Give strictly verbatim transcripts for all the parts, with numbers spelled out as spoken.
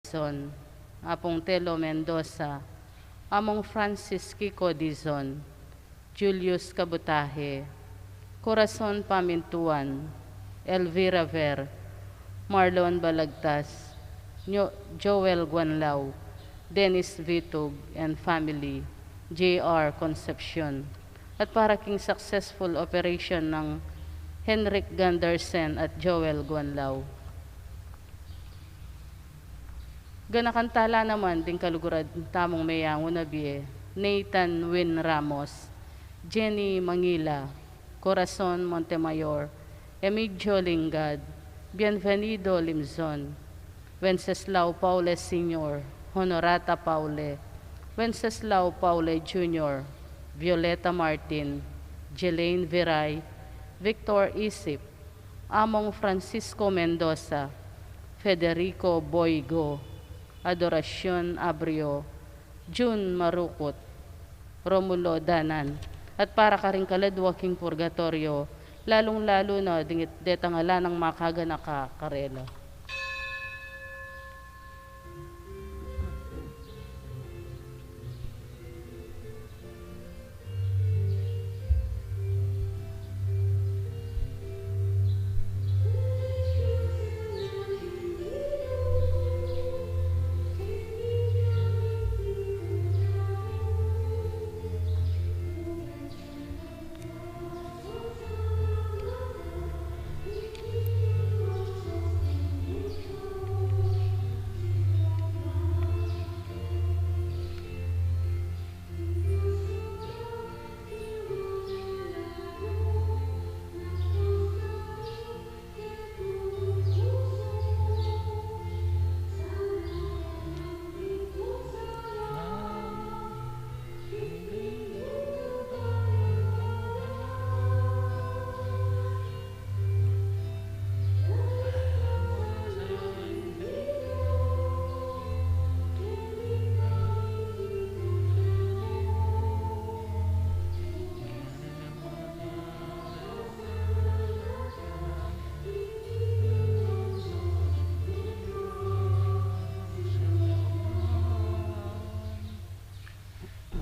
Dizon, Apung Telo Mendoza, Among Francis Kiko Dizon, Julius Kabutahe, Corazon Pamintuan, Elvira Ver, Marlon Balagtas, Nyo-, Joel Guanlao, Dennis Vitug and family, J R Concepcion, at para king successful operation nang Henrik Gundersen at Joel Guanlao. Ganakan tala naman ding kaluguran tamung meyangu na bie, Nathan Win Ramos, Jenny Mangila, Corazon Montemayor, Emigdio Lingad, Bienvenido Limzon, Wenceslao Paule Senior, Honorata Paule, Wenceslao Paule Junior, Violeta Martin, Jelaine Viray, Victor Isip, Among Francisco Mendoza, Federico Boigo, Adoracion Abrio, Jun Marukut, Romulo Danan, at para karing kaladwa king purgatorio, lalung-lalu na ding detang ala nang makaganaka karela.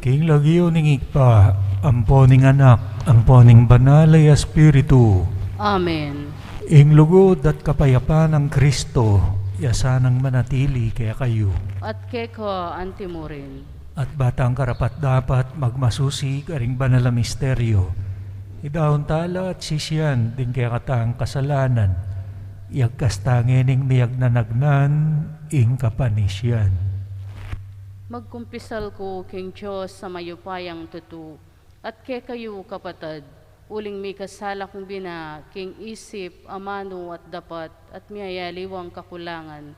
King lagyu ning Ibpa, ampo ning Anak, ampo ning Banal a Espiritu. Amen. Ing lugud at kapayapan nang Kristo, iya sanang manatili kekayu. At keka antimurin. At ba tang karapat-dapat magmasusi karing banal a misteryo, idaun tala at sisian ding kekatang kasalanan, iyagkas ta ngening miyagnanagnan ing kapanisian. Magkumpisal ku king Dios a mayupayang tutu, at kekayu, kapatad, uling mikasala kung bina king isip, amanu at dapat, at miyayaliwang kakulangan.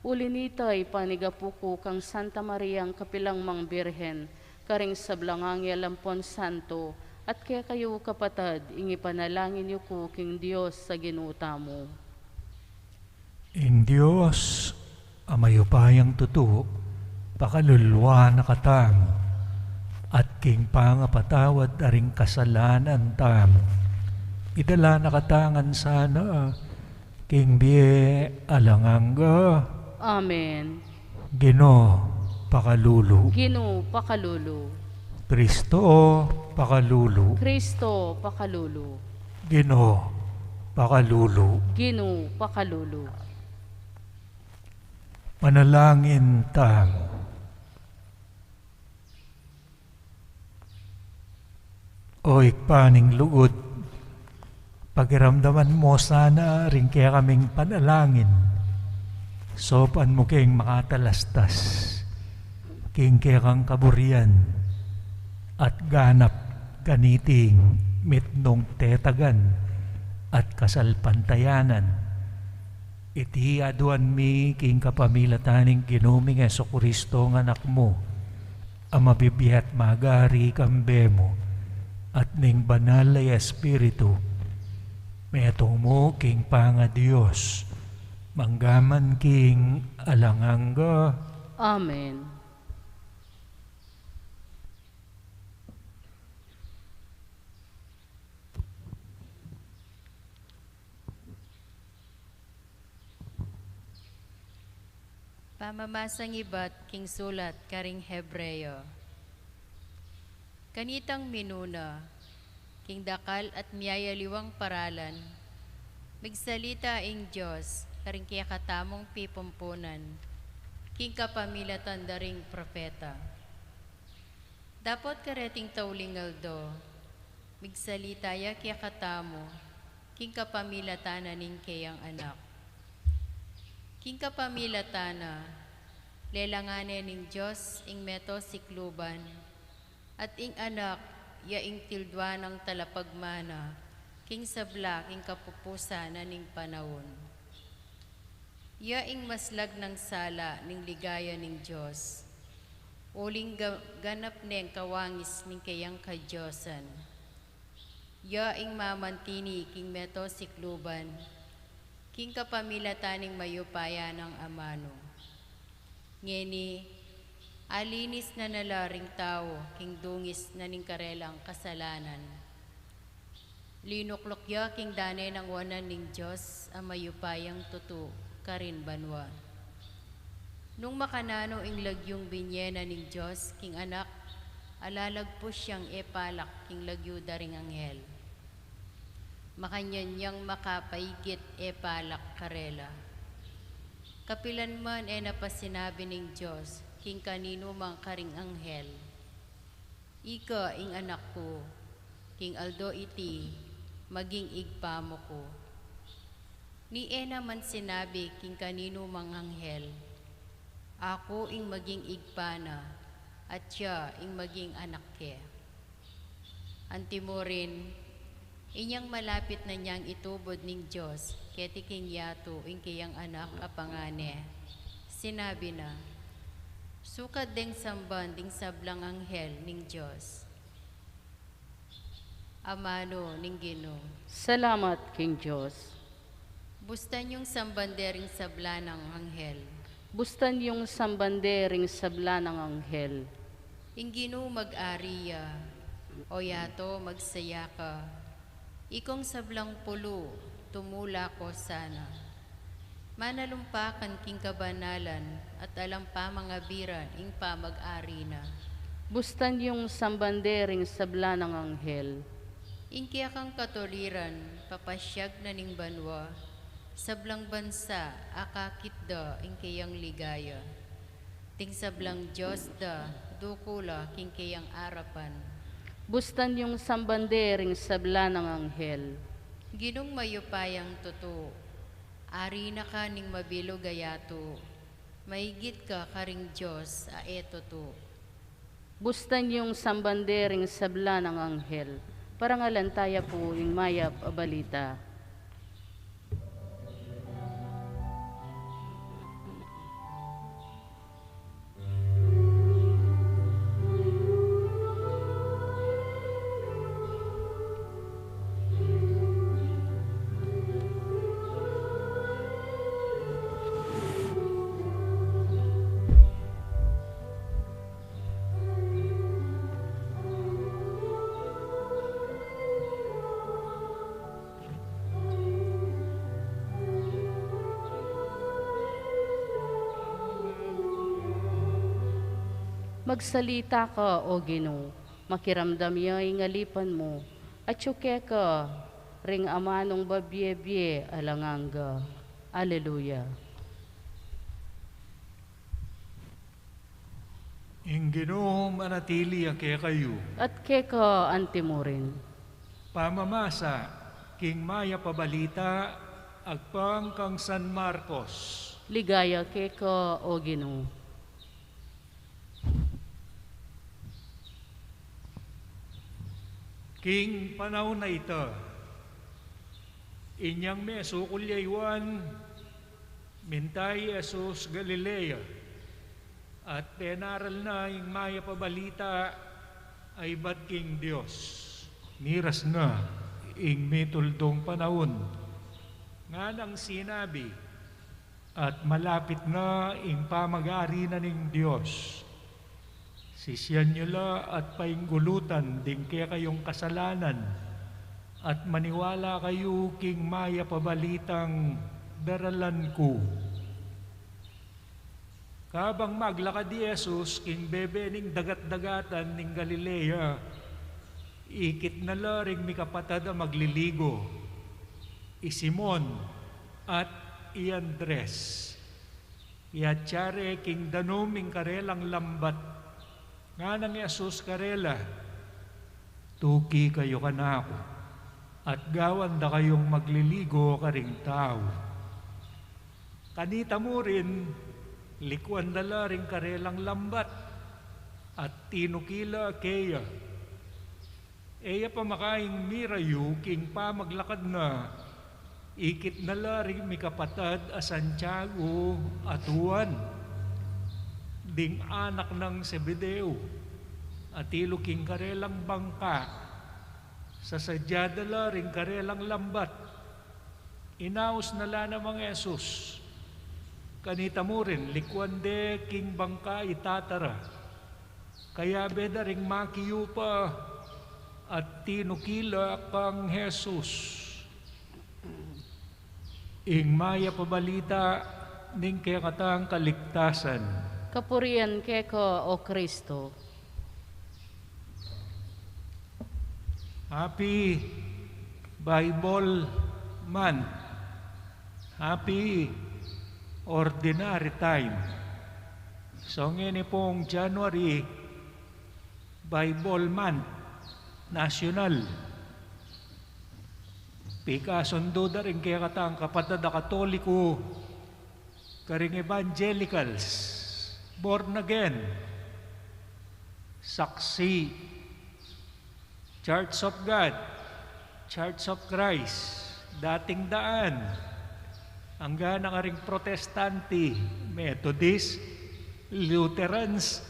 Uli nita, ipanigapu ku kang Santa Mariang kapilan mang Birhen, karing sablang anghel ampon santo, at kekayu, kapatad, ing ipanalangin yu ku king Dios a Ginu tamu. Ing Dios a mayupayang tutu, pakaluluan na katamu, at king pangapatawad da ring kasalanan tamu, idala na katamu ngan sana king bie alang angga. Amen. Ginu, pakalulu. Ginu, pakalulu. Kristo, pakalulu. Kristo, pakalulu. Ginu, pakalulu. Ginu, pakalulu. Manalangin tamu. O Ibpa ning lugud, pakiramdaman mu sana ring kekaming panalangin. Saupan mu keng makatalastas king kekang kaburian at ganap kaniting mitmung tetagan at kasalpantayanan. Iti aduan mi king kapamilatan ning Ginu ming Jesucristo a Anak mu, a mabibie at magari kambe mu, at ning Banal a Espiritu, metung mu king pangaDios, mangga man king alang angga. Amen. Pamamasang ibat king sulat karing Hebreo. Kanitang minuna, king dakal at miyayaliwang paralan, migsalita ing Dios karing kekatamung pipumpunan, king kapamilatan da ring propeta. Dapot kareting tauling aldo, migsalita ya kekatamu, king kapamilatan na ning keyang Anak. King kapamilatan na, lelangan ne ning Dios ing meto sikluban, at ing Anak, ya ing tildua nang talapagmana, king sabla king kapupusan na ning panaun. Ya ing maslag nang sala ning ligaya ning Dios, uling ga-, ganap neng kawangis ning keyang kadiosan. Ya ing mamantini king meto sikluban, king kapamilatan ning mayupaya nang amanu. Ngeni, alinis na na la ring tau king dungis na ning karelang kasalanan. Linukluk ya king dane nang wanan ning Dios a mayupayang tutu karin banua. Nung makananu ing lagyung binye na ning Dios king Anak, alalagpus yang e palak king lagyu da ring anghel. Makanyan yang makapaigit e palak karela. Kapilan man e na pa sinabi ning Dios king kaninu mang karing anghel, "Ika ing Anak ku, king aldo iti, maging Ibpa mu ku." Ni e na man sinabi king kaninu mang anghel, "Aku ing maging Ibpa na, at siya ing maging Anak ke." Antimurin, inyang malapit na neng itubud ning Dios keti king yatu ing keyang Anak a pangane, sinabi na, "Sukat deng samban ding sablang anghel ning Dios." Amanu ning Ginu. Salamat king Dios. Bustan yung samban de ring sabla nang anghel. Bustan yung samban de ring sabla nang anghel. Ing Ginu mag-ari ya, o yatu magsaya ka. Ikong sablang pulu, tumula ka sana. Manalumpakan king kabanalan at alang pamangabiran ing pamag-ari na. Bustan yung samban de ring sabla nang anghel. Ing kekang katuliran, papasyag na ning banua, sablang bansa, akakit da ing keyang ligaya. Ding sablang Dios da, duku la king keyang arapan. Bustan yung samban de ring sabla nang anghel. Ginung mayupayang tutu, ari na ka ning mabilug a yatu, maigit ka karing Dios a e tutu. Bustan yung samban de ring sabla nang anghel. Parangalan taya pu ing mayap a balita. Magsalita ka, O Ginu, makiramdam ya ing alipan mu, atyu keka ring amanung babie-bie alang angga. Aleluya. Ing Ginu manatili ya kekayu. At keka antimurin. Pamamasa king mayap a balita agpang kang San Marcos. Ligaya keka, O Ginu. King panaun a ita, inyang mesukul ya i Juan, minta i Jesus Galilea, at penaral na ing mayap a balita a ibat king Dios. Miras na ing mituldung panaun, nganang sinabi, at malapit na ing pamag-ari na ning Dios. Sisian yu la at painggulutan ding kekayung kasalanan, at maniwala kayu king mayap a balitang daralan ku. Kabang maglakad i Jesus king bebe ning dagat-dagatan ning Galilea, ikit na la ring mikapatad a magliligo, i Simon at i Andres. Iyatsya re king danum ing karelang lambat. Nganang Jesus karela, "Tuki kayu kanaku, at gawan da kayung magliligo karing tau." Kanita mu rin, likuan da la ring karelang lambat, at tinuki la keya. E ya pa makaing mirayu king pamaglakad na, ikit na la ring mikapatad a Santiago at Juan, ding anak nang Zebedeo, atilu king karelang bangka. Sasadya da la ring karelang lambat. Inaus na la namang Jesus. Kanita mu rin, likuan de king bangka i tata ra. Kayabe da ring makiyu pa at tinuki la kang Jesus. Ing mayap a balita ning kekatang kaligtasan. Kapurian keka, O Kristo. Happy Bible Month. Happy Ordinary Time. So, ngeni pung January, Bible Month, national. Pikasundu da ring kekatang kapatad a Katoliko, karing evangelicals, born again, Saksi, Church of God, Church of Christ, dating daan, angga na karing Protestante, Methodist, Lutherans,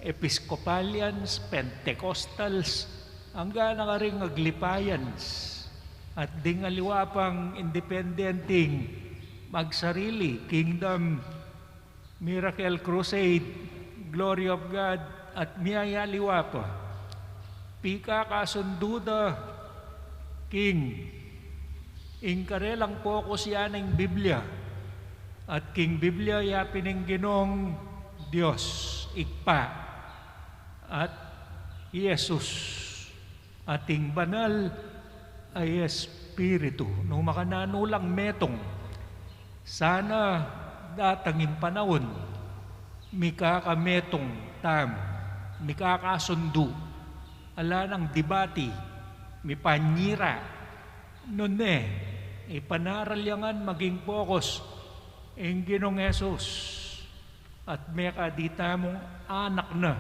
Episcopalians, Pentecostals, angga na karing Aglipayans, at ding aliwa pang independenteng magsarili, Kingdom, Miracle Crusade, Glory of God, at miyayaliwa pa. Pikakasundu da king ing karelang focus ya ning Biblia. At king Biblia ya pin ing Ginung Dios, Ibpa, at Jesus, at ing Banal a Espiritu. Nung makananu lang metung, sana datang ing panaun, mikakametung tamu, mikakasundu. Ala nang debate, mipanyira. Nune, ipanaral ya ngan maging focus ing Ginung Jesus. At mekadi tamung anak na,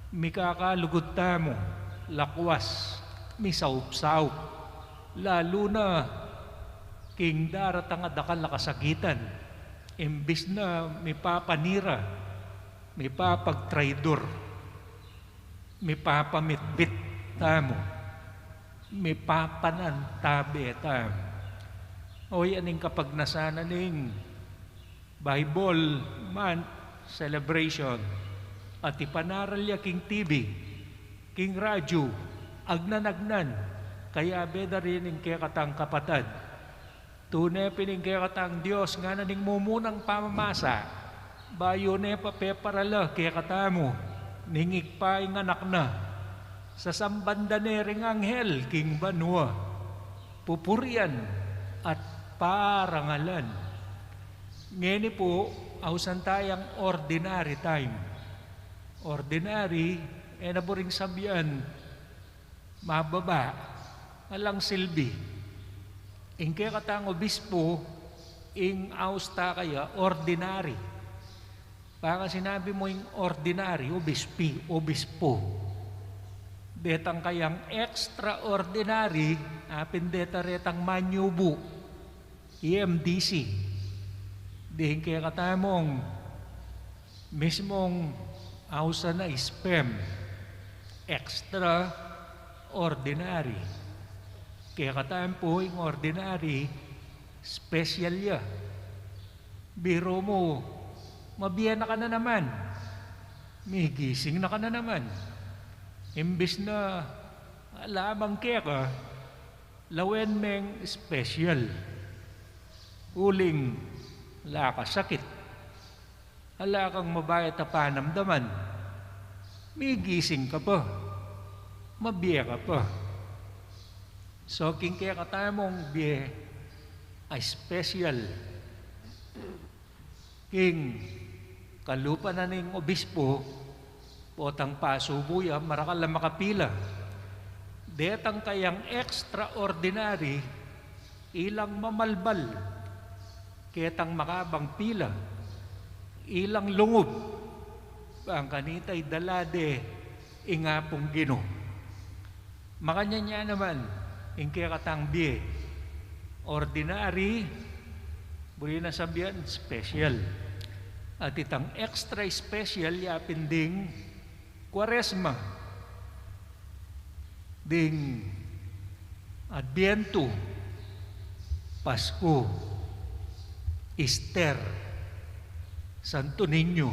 mikakalugud tamu, lakwas, misaupsaup, lalu na king daratang a dakal a kasakitan, imbis na mipapanira, mipapagtraidor, mipapamitbit tamu, mipapanantabe tamu. O, yan ing kapagnasan na ning Bible Month celebration, at ipanaral ya king T V, king radyo, agnan-agnan, kayabe da rin ing kekatang kapatad. Tune pin ing kekatang Dios ngana ning mumunang pamamasa, bayu ne pa peparala kekatamu ning Ibpa ing Anak na, sasamban da ne ring anghel king banua, pupurian at parangalan. Ngeni pu, ausan tayang ordinary time. Ordinary, e na buring sabian mababa, alang silbi. Ing kekatang obispo, ing aus ta kaya ordinary. Baka sinabi mu ing ordinary, obispi, obispo. Detang kayang extraordinary, apin deta retang manyubu, E M D C. Ding kekatamung mismung ausan a spem, extraordinary. Kekatamung pu ing ordinary, special ya. Biru mu, mabie na ka na naman. Migising na ka na naman. Imbis na alamang keka, lawen meng special. Uling la ka sakit. Ala kang mabayat a panamdaman. Migising ka pa. Mabie ka pa. So, king kekatamung bie, a special. King kalupa na ning obispo, potang pasubu ya, marakal a makapila. Detang kayang extraordinary, ilang mamalbal, ketang makabang pila, ilang lungub, bang kanita idala de ing Apung Ginu. Makanyan ya naman, ing kekatang bie, ordinary, buri na sabian, special. At itang extra special, ya pin ding Kuaresma, ding Adbientu, Pasku, Easter, Santo Niño,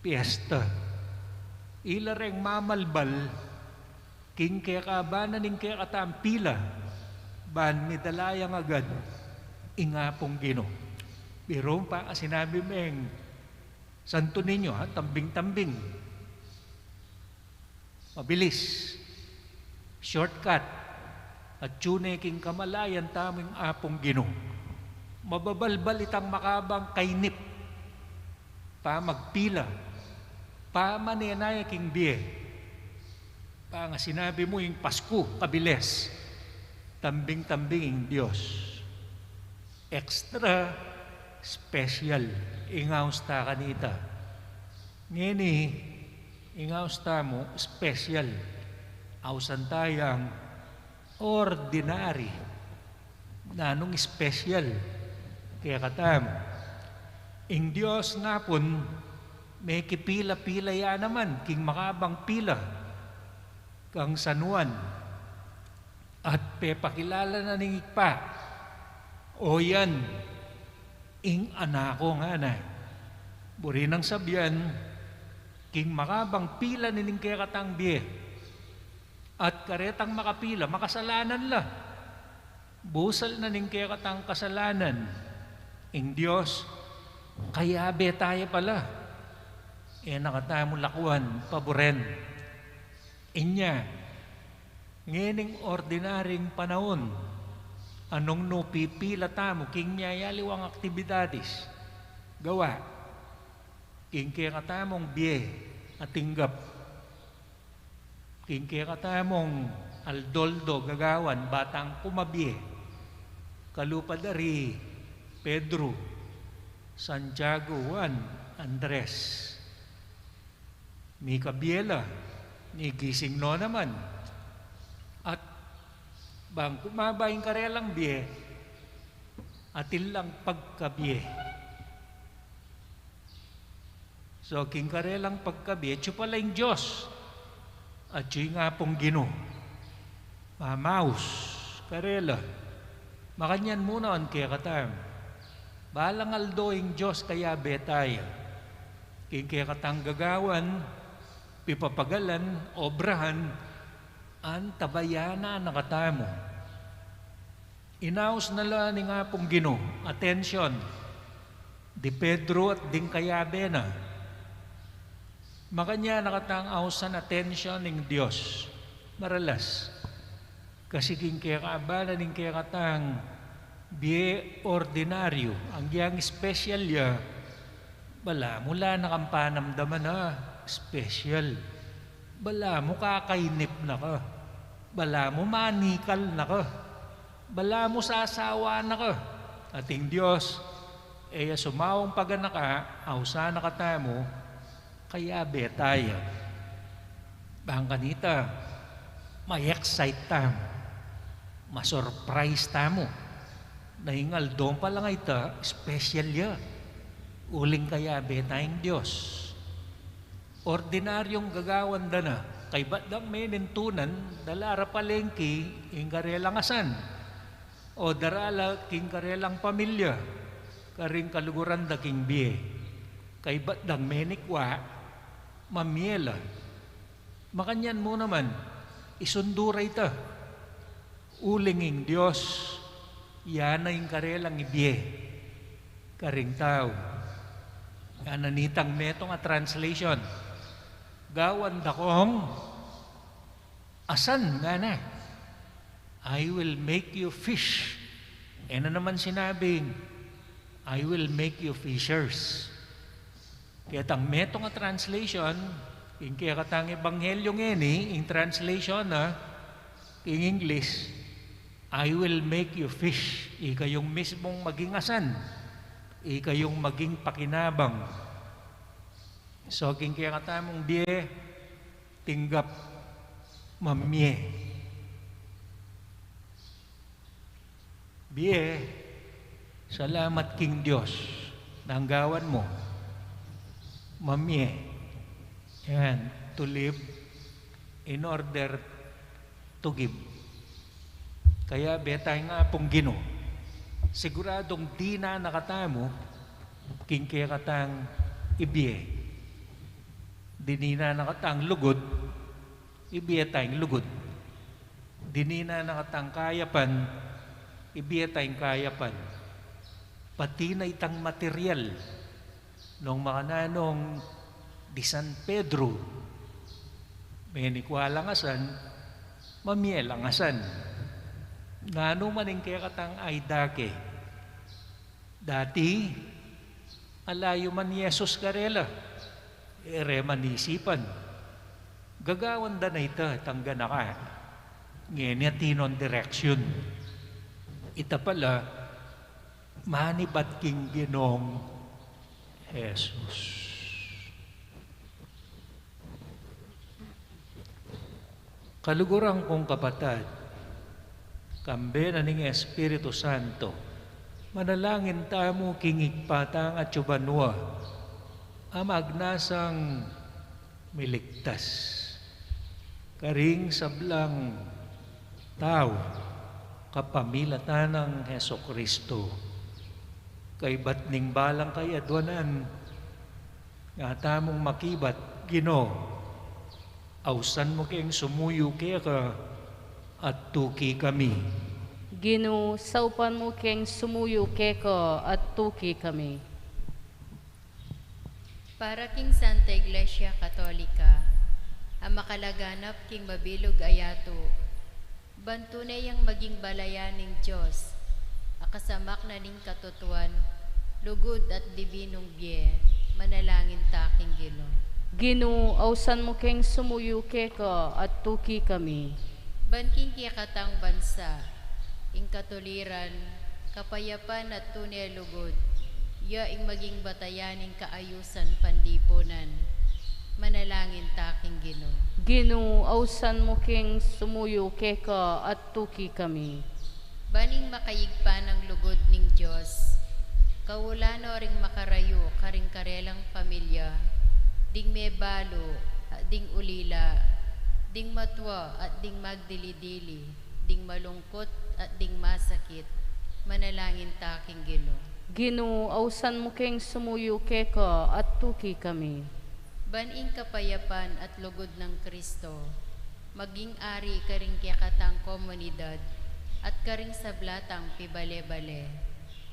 piesta. Ila reng mamalbal, king kekaban na ning kekatang pila, ban midala yang agad ing Apung Ginu. Pero pa, sinabi meng Santo Niño, ha, tambing-tambing. Mabilis. Shortcut. At tune king kamalayan tamu ing Apung Ginu. Mababalbal itang makabang kainip. Pamagpila. Pamanenaya king bie. Panga sinabi mu ing Pasku, kabilis. Tambing-tambing ing Dios. Extra special ing aus ta kanita. Ngeni, ing aus tamu special. Ausan tayang ordinary. Nanung special kekatamu? Ing Dios ngapun, mekipila-pila ya naman king makabang pila kang San Juan. At pepakilala na ning Ibpa, "O yan, ing Anak ku," ngana. Buri nang sabian, king makabang pila nining kekatang bie. At karetang makapila, makasalanan la. Busal na ning kekatang kasalanan, ing Dios, kayabe taya pala. E na katamu lakuan, paburen. Inya, ngening ordinaryung panaun, anung nu pipila tamu king miyayaliwang aktibidades, gawa, king kekatamung bie a tinggap, king kekatamung aldo-aldo gagawan, batang kumabie, kalupa da ri Pedro, Santiago, Juan, Andres. Mikabie la, migising no naman. At bang kumaba ing karelang bie, atin lang pagkabie. So, king karelang pagkabie, atyu pala ing Dios, atyu ing Apung Ginu. Mamaus karela. Makanyan mu naman kekatamu. Balang aldo ing Dios kayabe taya. King kekatang gagawan, pipapagalan, obrahan, antabayanan na katamu. Inaus na la ning Apung Ginu, atensyon, di Pedro at ding kayabe na. Makanyan na katang ausan atensyon ning Dios. Maralas. Kasi king kekaban na ning kekatang bie ordinaryu, agyang special ya, balamu la na kang panamdaman a special. Balamu kakainip na ka. Balamu manikal na ka. Balamu sasawa na ka. At ing Dios, e ya sumawang paganaka, ausan na katamu, kayabe taya. Bang kanita, ma-excite tamu, ma-surprise tamu, na ing aldo pala nga ita, special ya. Uling kayabe taya ing Dios. Ordinaryung gagawan da na, kaybat dang menintunan, dala ra palengki, ing karelang asan. O dara la king karelang pamilya, karing kaluguran da king bie. Kaybat dang menikwa, mamie la. Makanyan mu naman, isundu ra ita. Uling ing Dios, ya na ing karelang ibie karing tau. Nanitang metung a translation, gawan da kong asan, ngana. "I will make you fish." E na naman sinabing, "I will make you fishers." Ketang metung a translation, ing kekatang ebanghelyo ngeni, ing translation na king English, "I will make you fish." Ikayung mismung maging asan, ikayung maging pakinabang. So, king kekatamung bie, tinggap, mamie. Bie, salamat king Dios, nanu ing gawan mu? Mamie. Yan, to live in order to give. Kaya bie taya ing Apung Ginu, siguradung dinan na katamu king kekatang ibie. Dinan na katang lugud, ibie taya ing lugud. Dinan na katang kayapan, ibie taya ing kayapan. Pati na itang material, nung makananu nung di San Pedro, menikwa lang asan, mamie lang asan. Nanu man ing kekatang aidake. Dati, alayu man i Jesus karela, e re man isipan. Gagawan da na ita, itang ganaka. Ngeni atin nong direksyun. Ita pala, manibat king Ginung Jesus. Kaluguran kung kapatad, kambe na ning Espiritu Santo, manalangin tamu king Ibpa tang atsu banua, a magnasang miligtas karing sablang tau kapamilatan nang Jesucristo. Kaybat ning balang kayaduanan, nga tamung makibat, Ginu, ausan mu keng sumuyu keka at tuki kami. Ginu, saupan mu keng sumuyu keka at tuki kami. Para king Santa Iglesia Katolika, a makalaganap king mabilug a yatu, ban tune yang maging balayan ning Dios, a kasamak na ning katutuan, lugud at dibinung bie, manalangin ta king Ginu. Ginu, ausan mu keng sumuyu keka at tuki kami. Ban king kekatang bansa, ing katuliran, kapayapan at tune a lugud, ya ing maging batayan ning kaayusan panlipunan. Manalangin ta king Ginu. Ginu, ausan mu keng sumuyu keka at tuki kami. Ban ing makayigpan a lugud ning Dios, kaulan no ring makarayu karing karelang pamilya, ding mebalu at ding ulila, ding matua at ding magdili-dili, ding malungkut at ding masakit, manalangin ta king Ginu. Ginu, ausan mu keng sumuyu keka at tuki kami. Ban ing kapayapan at lugud nang Kristo maging ari karing kekatang komunidad at karing sabla tang pibale-bale.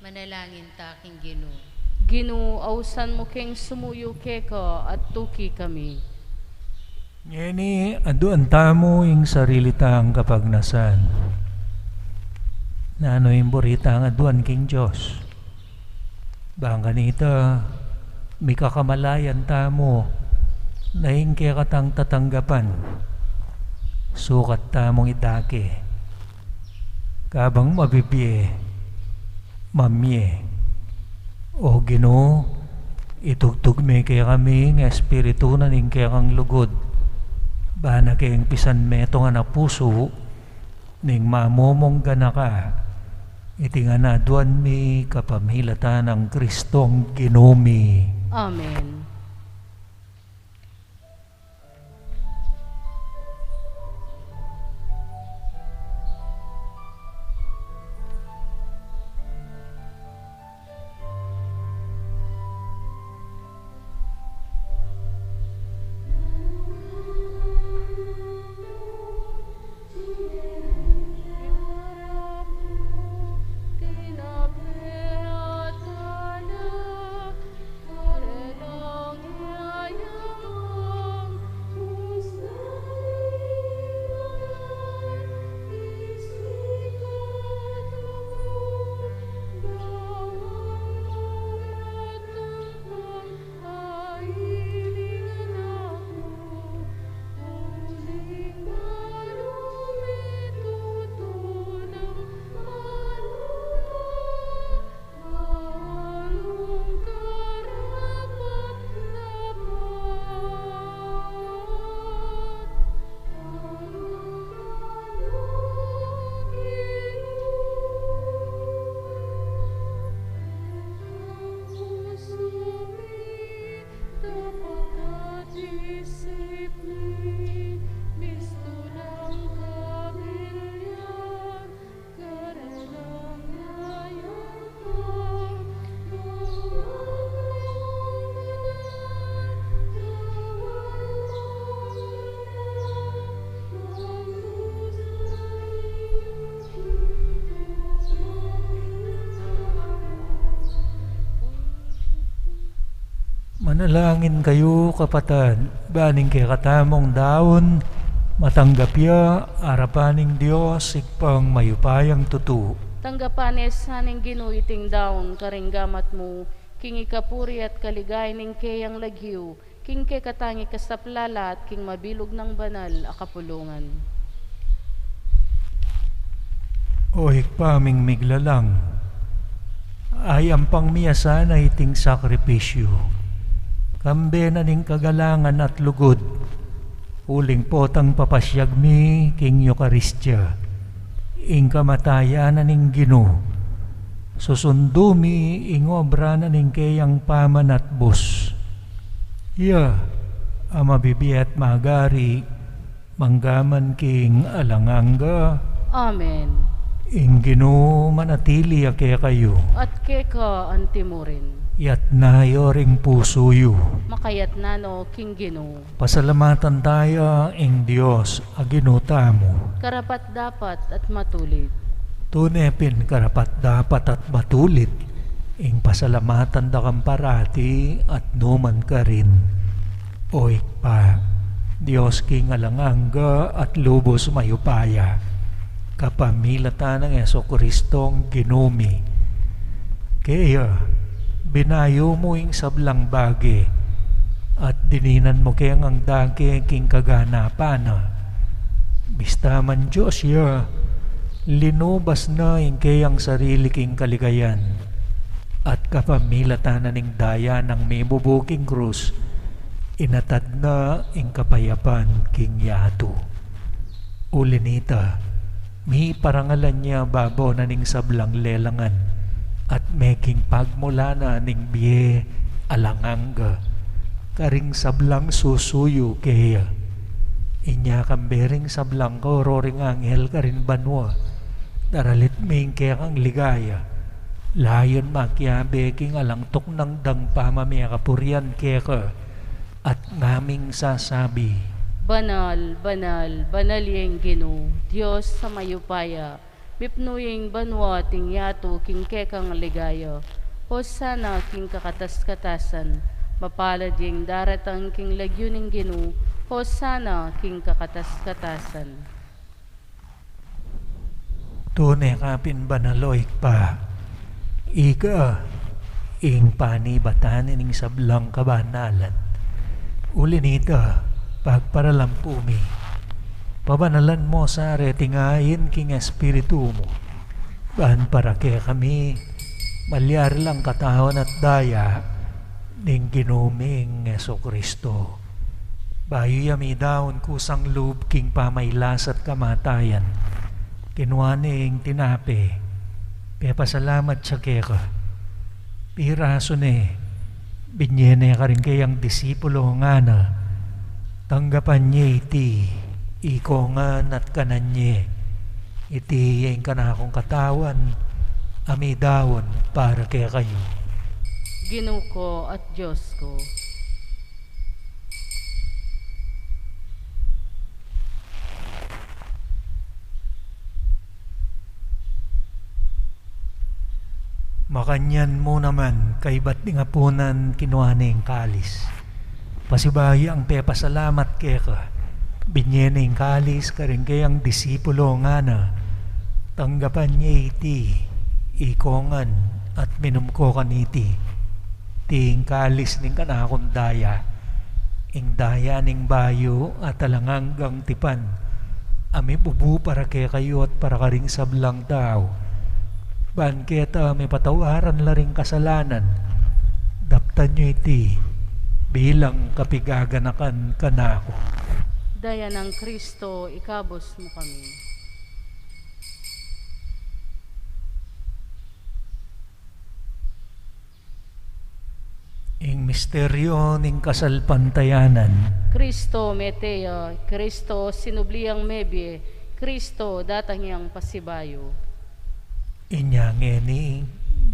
Manalangin ta king Ginu. Ginu, ausan mu keng sumuyu keka at tuki kami. Ngeni, aduan tamu ing sarili tang kapagnasan. Nanu ing buri tang aduan king Dios? Bang kanita, mikakamalayan tamu na ing kekatang tatanggapan, sukat tamung idake. Kabang mabibie, mamie. O Ginu, itugtug me kekami ing espiritu na ning kekang lugud, ban na keng pisan metung a pusu ning mamumunggan na ka. Iti ngan aduan mi kapamilatan nang Kristong Ginu mi. Amen. Manalangin kayu, kapatad, ban ing kekatamung daun, matanggap ya arapan ning Dios, Ibpang mayupayang tutu. Tanggapan ne sa ning Ginu iting daun karing gamat mu, king ikapuri at kaligayan ning keyang lagyu, king kekatang ikasaplala at king mabilug nang banal a kapulungan. O Ibpa ming miglalang, ayampang mi ya sana iting sakripisyu, kambe na ning kagalangan at lugud, uling potang papasyag mi king Eukaristia ing kamatayan na ning Ginu. Susundu mi ing obra na ning keyang pamanatbus. Iya a mabibie at magari mangga man king alang angga. Amen. Ing Ginu manatili ya kekayu. At keka antimurin. Iyatas yu ring pusu yu. Makayatas no king Ginu. Pasalamatan taya ing Dios a Ginu tamu. Karapat-dapat at matulid. Tune pin karapat-dapat at matulid ing pasalamatan da kang parati at nukarin man, O Ibpa, Dios king alang angga at lubus mayupaya, kapamilatan nang Jesucristong Ginu mi. Kaya, binayu mu ing sablang bage, at dininan mu keng dake king kaganapan na. Bista man Dios ya, linubas na ing keyang sarili king kaligayan, at kapamilatan na ning daya nang mibubu king krus, inatad na ing kapayapan king yatu. Uli nita, miparangalan ya babo na ning sablang lelangan, at meging pagmulan na ning bie alang angga karing sablang susuyu keya. Inya kambe ring sablang karoring anghel karin banua, daralit mi ing kekang ligaya, layun makiabe king alang tuknang dang pamamie kapurian keka, at ngaming sasabi: Banal, banal, banal ya ing Ginu, Dios a mayupaya, mipnu ya ing banua at ing yatu king kekang ligaya. Hosana king kakatas-katasan, mapalad ya ing daratang king lagyu ning Ginu, Hosana king kakatas-katasan. Tune ka pin banal, O Ibpa, ika ing panibatan ning sablang kabanalan. Uli nita, pagparalampu mi, pabanalan mu sa reting ain king Espiritu mu, ban para kekami malyari lang katawan at daya ning Ginu ming Jesucristo. Bayu ya midaun kusang lub king pamailas at kamatayan, kinua ne ing tinape, pepasalamat ya keka, pirasu ne, binie ne karing keyang disipulu, ngana: Tanggapan ye iti, ikongan at kanan ye. Iti ya ing kanakung katawan a midaun para kekayu. Ginu ku at Dios ku. Makanyan mu naman, kaibat ning apunan, kinua ne ing kalis. Pasibayu yang pepasalamat keka, binie ne ing kalis karing keyang disipulu, ngana: Tanggapan ye iti, ikongan, at minum ko kaniti. Iti ing kalis ning kanakung daya, ing daya ning bayu at alang anggang tipan, a mibubu para kekayu at para karing sablang tau, ban keta mipatawaran la ring kasalanan. Daptan yu iti bilang kapigaganakan kanaku. Daya nang Kristo, ikabus mu kami. Ing misteryu ning kasalpantayanan. Kristo mete ya, Kristo sinubli yang mebie, Kristo datang yang pasibayu. Inya ngeni,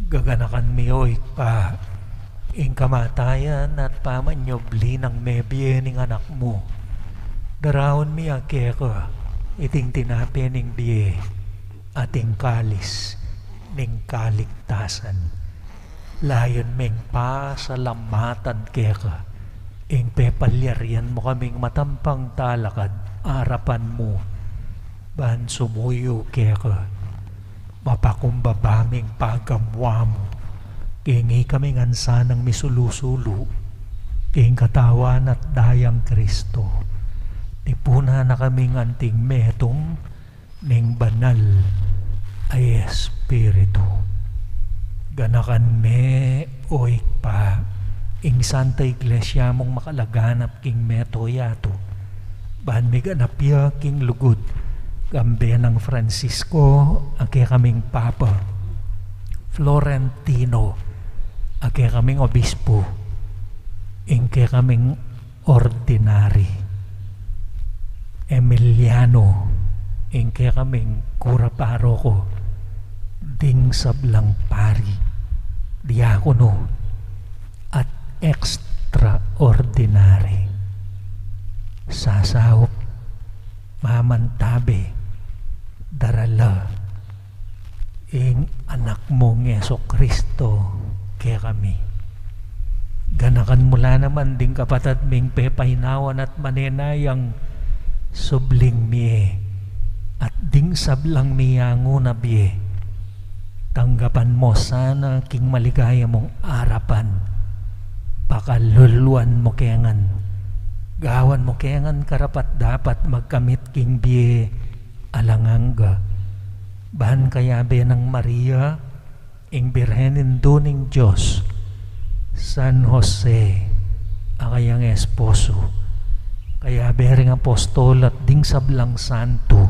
gaganakan mi, O Ibpa, ing kamatayan at pamanyubli nang mebie ning Anak mu. Daraun mi ya keka iting tinape ning bie at ing kalis ning kaligtasan. Layun ming pasalamatan keka ing pepalyarian mu kaming matampang talakad arapan mu, ban sumuyu keka. Mapakumbaba ming pagamu-amu king ikami ngan sanang misulu-sulu king Katawan at Dayang Kristo. Tipunan na kaming anting metung ning Banal a Espiritu. Ganakan me, o Ibpa, ing Santa Iglesia mung makalaganap king mabilug a yatu, ban miganap ya king lugud, kambe nang Francisco a kekaming Papa, Florentino a kekaming Obispo, ing kekaming ordinary, Emiliano, ing kekaming kura paroko, ding sablang pari, diakono, at extraordinary. Sasaup, mamantabe, darala ing Anak mung Jesucristo kekami. Ganakan mu la naman ding kapatad ming pepainawan at manenayang subling mie at ding sablang miyangu na bie. Tanggapan mu sana king maligaya mung arapan. Pakaluluan mu ke ngan. Gawan mu ke ngan karapat-dapat magkamit king bie alang angga. Ban kayabe nang Maria, ing Birhen Indu ning Dios, San Jose a kayang esposo, kayabe ring apostol at ding sablang santo,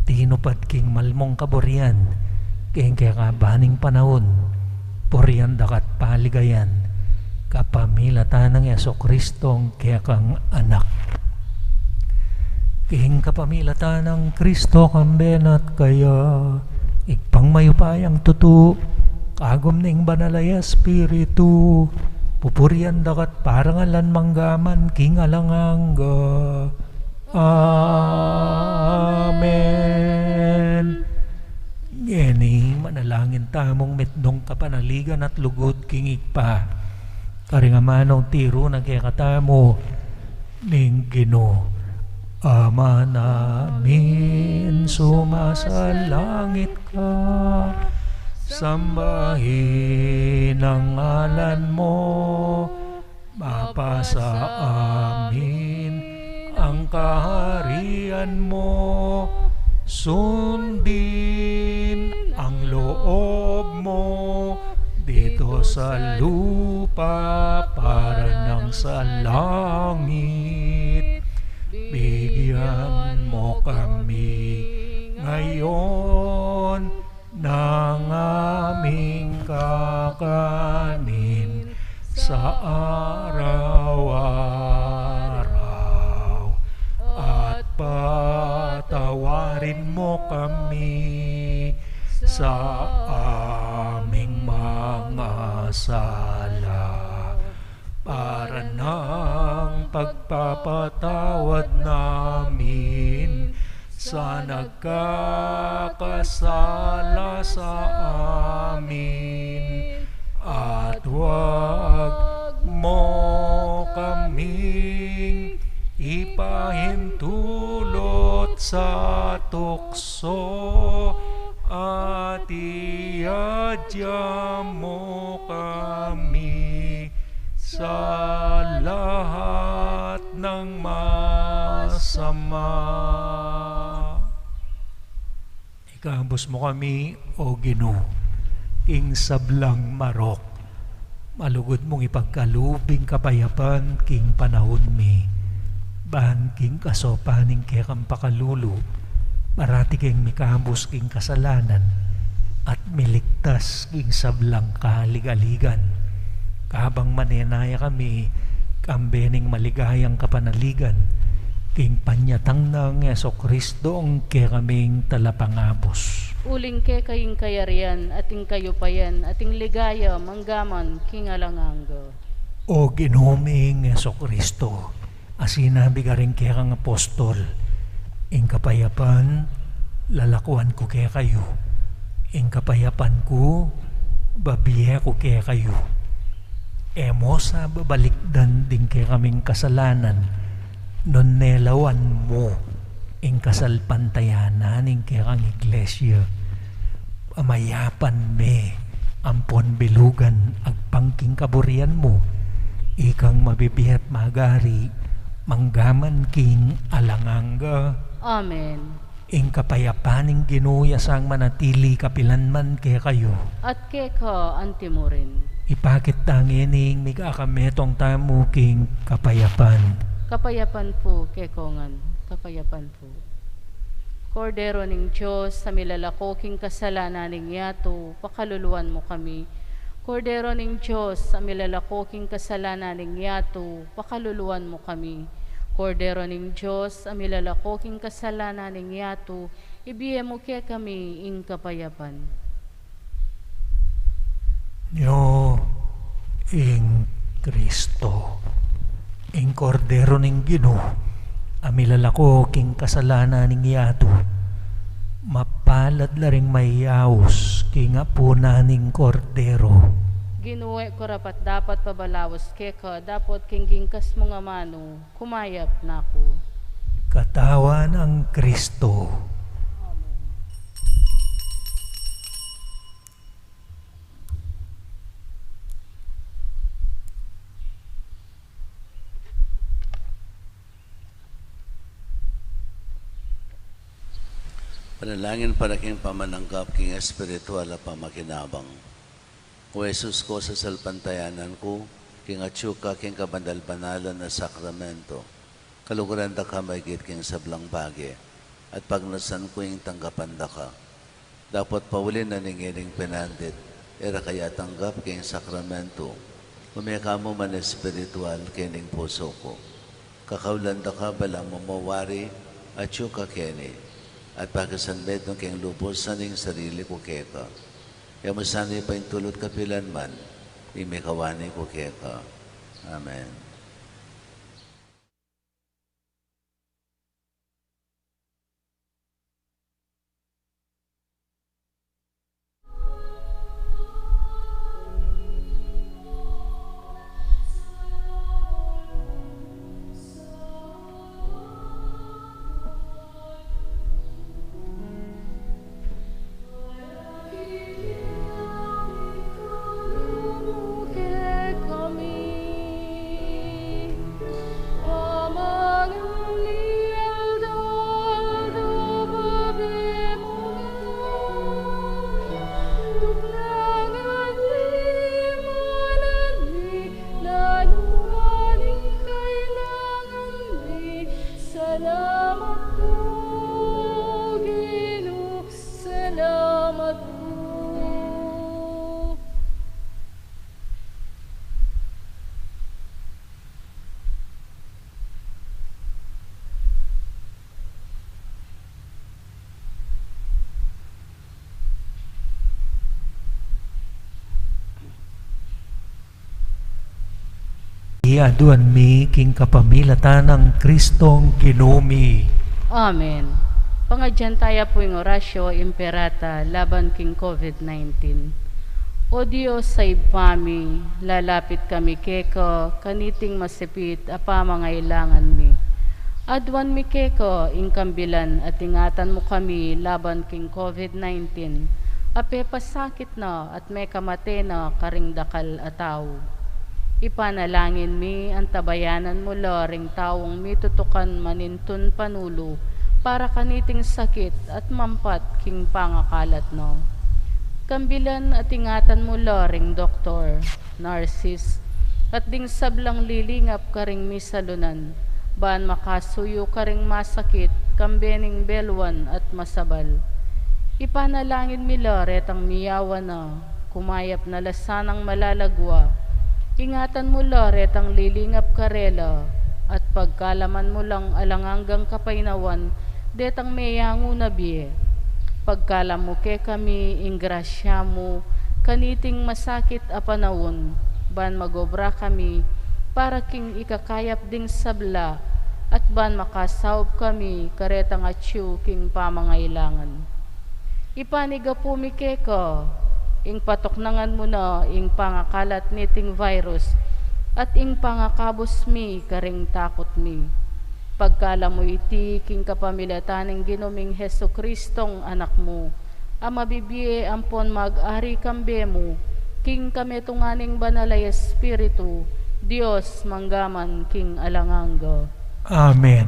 tinupad king malmung kaburian king kekaban ning panaun, purian daka't paligayan kapamilatan nang Jesucristong kekang Anak. King kapamilatan nang Kristo, kambe na't kaya, Ibpang mayupayang tutu, kagum ning Banal a Espiritu, pupurian daka't parangalan manggaman king alang angga. Amen. Ngeni, manalangin tamung mitmung kapanaligan at lugud king Ibpa. Karing amanung tiru na kekatamu ning Ginu. Ama namin, sumasalangit ka, sambahin ang ngalan mo, mapasa amin ang kaharian mo, sundin ang loob mo dito sa lupa para nang sa langit. Bigyan mo kami ngayon ng aming kakanin sa araw-araw, at patawarin mo kami sa aming mga sala, para ng pagpapatawad namin sa nagkakasala sa amin, at huwag mo kaming ipahintulot sa tukso, at iadya mo kami sa lahat ng masama. Ikabus mo kami, O Ginu, king sablang marok. Malugud mung ipagkalub ing kapayapan king panaun mi, ban king kasopan ning kekang pakalulu, parati keng mikabus king kasalanan, at miligtas king sablang kaligaligan. Kabang manenaya kami, kambe ning maligayang kapanaligan, king panyatang nang Jesucristo, ing kekaming Talapangabus. Uling keka ing kayarian, at ing kayupayan, at ing ligaya, manggaman king alang angga. O Ginu ming Jesucristo, a sinabi karing kekang apostol, ing kapayapan lalakuan ku kekayu, ing kapayapan ku Bibie ku kekayu, e mu sa babalikdan ding kekaming kasalanan, nune lawan mu ing kasalpantayanan ning kekang Iglesia. Pamayapan me ampon bilugan agpang king kaburian mu, ikang mabibie at magari, mangga man king alang angga. Amen. Ing kapayapan ning Ginu ya sang manatili kapilan man kekayu. At keka anti mu rin. Ipakit ta ngening mikakametung tamu king kapayapan. Kapayapan pu kekongan, kapayapan pu. Kordero ning Dios, a milalako king kasalanan ning yatu, pakaluluan mu kami. Kordero ning Dios, a milalako king kasalanan ning yatu, pakaluluan mu kami. Kordero ning Dios, a milalako king kasalanan ning yatu, ibie mu kekami ing kapayapan. Nyo ing Kristo, ing Kordero ning Ginu, a milalako king kasalanan ning yatu. Mapalad la ring mayaus king apunan ning Kordero. Ginu, e ku karapat-dapat pabalaus keka, dapot king gingkas mung amanu, kumayap na ku. Katawan nang Kristo. Panalangin para king pamananggap king espiritual a pamakinabang. O Jesus ku, sasalpantayanan ku king atyu ka king kabanal-banalan a sakramento. Kaluguran da ka maigit king sablang bage, at pagnasan ku ing tanggapan da ka. Dapot pauli na ning ining pinandit, e ra ka ya tanggap king sakramento, ume ka mu man espiritual kening pusu ku. Kakaulan da ka balamu mo wari atyu ka keni, at pakisanmetung keng lubus ing sarili ku keka. E mu sana paintulut kapilan man ing mikawani ku keka. Amen. Salamat ku, Ginu, salamat ku. Aduan mi king kapamilatan nang Kristong Ginu mi. Amen. Pangadyan taya pu ing Oratio Imperata laban king COVID nineteen. O Dios a Ibpa mi, lalapit kami keka kaniting masipit a pamangailangan mi. Aduan mi keka ing kambilan at ingatan mu kami laban king COVID nineteen a pepasakit na at mekamate na karing dakal a tau. Ipanalangin mi, antabayanan mu la ring taung mitutukan manintun panulu para kaniting sakit at mampat king pangakalat na. Kambilan at ingatan mu la ring doktor, nurses, at ding sablang lilingap karing misalunan, ban makasuyu karing masakit, kambe ning beluan at masabal. Ipanalangin mi la retang miyawa na, kumayap na la sanang malagwa. Ingatan mu la retang lilingap karela, at pagkalaman mu lang alang anggang kapaynawan detang meyangu na bie. Pagkalam mu kekami ing grasya mu kaniting masakit a panaun, ban magobra kami para king ikakayap ding sabla, at ban makasaup kami karetang atyu king pamangailangan. Ipanigapu mi keka Ing patuknangan mu na ing pangakalat niting virus, at ing pangakabus mi karing takut mi. Pagkalub mu iti king kapamilatan ning Ginu ming Jesucristong Anak mu, a mabibie ampon mag-ari kambe mu, king kametungan ning Banal a Espiritu, Dios, mangga man king alang angga. Amen.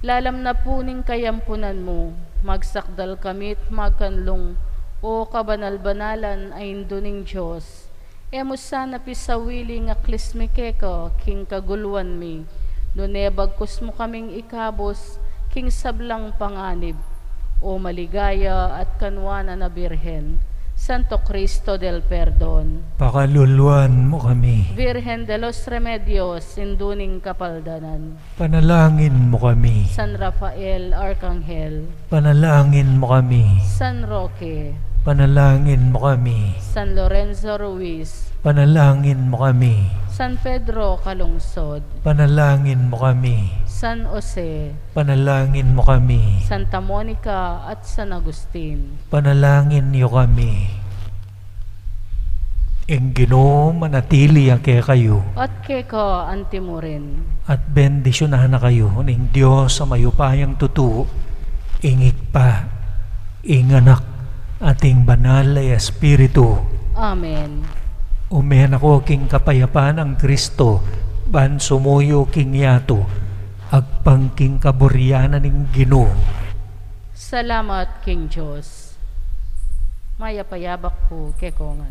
Lalam na pu ning kayampunan mu, magsakdal kami't magkanlung, o kabanal-banalan a Indu ning Dios. E mu sana pisawili ing aklis mi keka king kaguluan mi, nune bagkus mu kaming ikabus king sablang panganib, o maligaya at kanuanan a Birhen, Santo Cristo del Perdon. Pakaluluan mu kami. Virgen de los Remedios, Indu ning Kapaldanan. Panalangin mu kami. San Rafael Arkanghel. Panalangin mu kami. San Roque. Panalangin mu kami. San Lorenzo Ruiz. Panalangin mu kami. San Pedro Calungsod. Panalangin mu kami. San Jose. Panalangin mu kami. Santa Monica at San Agustin. Panalangin yu kami. Ing Ginu manatili ya kekayu. At keka anti mu rin. At bendisyunan na kayu ning Dios a mayupayang tutu, ing Ibpa, ing Anak, at ing Banal a Espiritu. Amen. Ume na ko king kapayapan nang Kristo, ban sumuyu king yatu, agpang king kaburian na ning Ginu. Salamat king Dios. Mayap a yabak pu kekongan.